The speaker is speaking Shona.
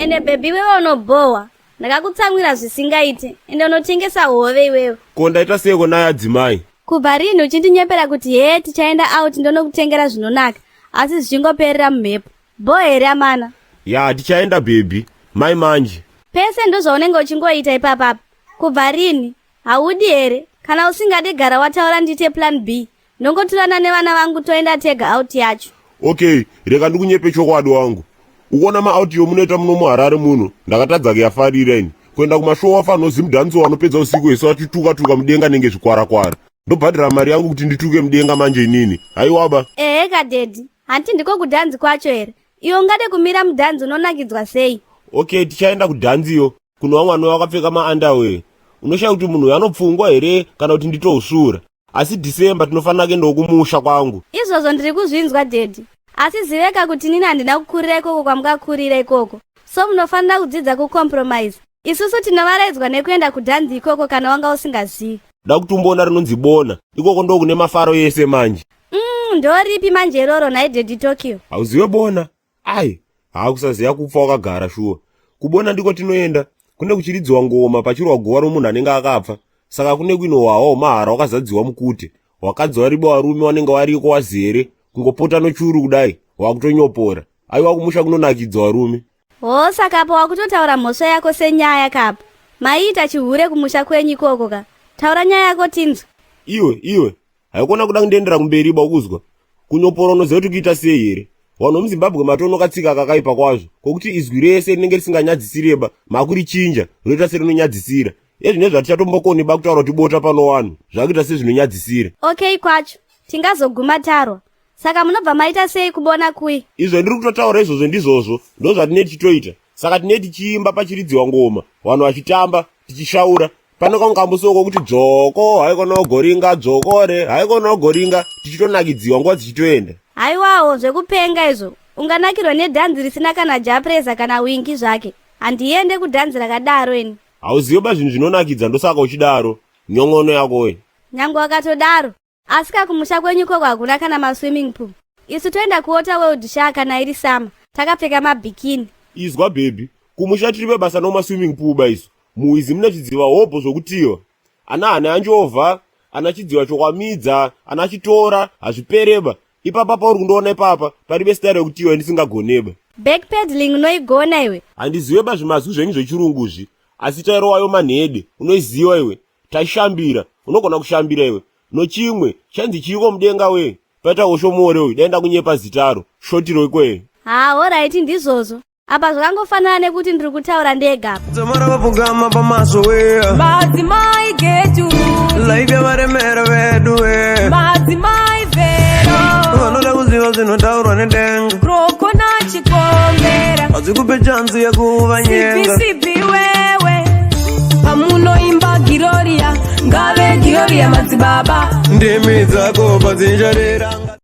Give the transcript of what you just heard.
Ende baby, iwewe unobhowa. Ndakakutsamwira zvisingaite, ende unotengesa hove iwewe. Ko ndaita seiko naye adzimai? Kubva rini uchindinyepera kuti hee, tichaenda out, ndonokutengera zvinonaka, asi zvichingoperera mumhepo? Bho here, amana? Ya, tichaenda baby, mai manje. Pese ndozvaunenge uchingoita ipapapa. Kubva rini? Haudi here? Kana usingadi, gara wataura, ndiite plan B. Ndongoturana nevana vangu, toenda tega out yacho. Okay, rega ndikunyepe chokwadi wangu. Ukuona maout yomunoita muno muHarare muno, ndakatadza kuyafarira ini. Kuenda kumashow wafanira zimudhanso wanopedza usiku hwese wachituka-tuka mudenga nenge zvikwarakwara. Ndobhadhara mari yangu kuti ndituke mudenga manje inini? Haiwaba. Ehe kadaddy, hanti ndiko kudhanzi kwacho here? Iwe ungade kumira mudhanzi, unonakidzwa sei? Okay, tichaenda kudhanziyo kuno vamwe vanova vakapfeka maunderwear. Unoshaya kuti munhu uyu anopfungwa here kana kuti nditousvura. Asi December tinofanira kuendawo kumusha kwangu. Izvozvo ndiri kuzvinzwa daddy, asi ziveka kuti nini handina kukurira ikoko kwamukakurira ikoko, so munofanira kudzidza kucompromise. Isusu tinovaraidzwa nekuenda kudhanzi ikoko, kana wanga usingazivi. Da kuti umboona rinonzi Bona. Ikoko ndo kune mafaro yese manje. Ndoripi manje iroro nhai daddy Tokyo? Hauziwe Bona? Ai, haakusaziva kupfa wakagara shuwa. Kubona ndiko tinoenda. Kune kuchiridziwa ngoma pachirwa guva romunhu anenge akapfa. Saka kune kuinohwawa hwemahara wakazadziwa mukute. Wakadzi waribo, varume wanenge wariko wazere kungopota nochuru kudai wakutonyopora. Aiwa, kumusha kunonakidza varume. Ho, saka apo wakutotaura mhosva yako senyaya kapo. Maiita chihure kumusha kwenyu ikoko ka? Taura nyaya yako tinzwe. Iwe, iwe, haikona kuda kundiendera kumberi ba. Ukuzwa kunyopora, unoziva kuti kuita sei here? Vanhu vemuZimbabwe matonokatsika kakaipa kwazvo kwokuti izwi rese rinenge risinganyadzisireba makurichinja rinoita serinonyadzisira. Ezvine zvatichatombokoni ba kutaura kuti bota pano wanhu zvakuita sezvinonyadzisira. Okay, kwacho tingazoguma tarwa. Saka munobva maita sei kubona kui? Izvo ndiri kutotaura izvozvo ndizvozvo, ndo zvatinee tichitoita. Saka tinee tichiimba pachiridziwa ngoma, vanhu vachitamba, tichishaura. Pane kamukambusoko kuti dzvoko haikonogoringa, dzvokore haikonogoringa, tichitonakidziwa nguva dzichitoenda. Haiwawo, zvekupenga izvo. Unganakirwa nedhanzi risina kana Jah Prayzah kana Winky zvake? Handiende kudhanzi rakadaro ini. Hauzive ba zvinhu zvinonakidza, ndosaka uchidaro. Nyongono yakowe. Nyange wakatodaro, asi kakumusha kwenyu ikoko hakuna kana maswimming pool. Isu toenda kuWater World sha kana iri summer, takapfeka mabikini. Izwa baby, kumusha tiri bebasa nomaswimming pool ba isu. Muwizi mune zvidziva hobho zvokutiwa ana hana yanjovha, ana chidziva chokwamidza, ana chitora, hazvipereba ipapa. Pauri kundoona ipapa paribe style yekutiwa indisingagoneba. Backpedaling unoigona iwe. Handizive ba zvimazwi zvenyu zvechirunguzvi, asi tairowayo manhede unoiziva iwe. Taishambira, unogona kushambira iwe. Nochimwe chanzi chiiko mudenga we paita hoshomore uyu, daenda kunyepa zitaro shotiro ikweyo. Ha, alright, ndizvozvo. Apa zvakangofanana nekuti ndiri kutaura ndega apa. Dzamara vapfugama pamaso we. Madzimai getu. Life yavaremera vedu we. Madzimai vero. Vanoda kuziva zvinotaurwa nedenga. Rokona chikombera. Hadzikupe chanzi yekuvanyenga. Sipi sipi wewe. Pamunoimba Giroria, ngave Giroria madzibaba. Ndimi dzako padzicharera.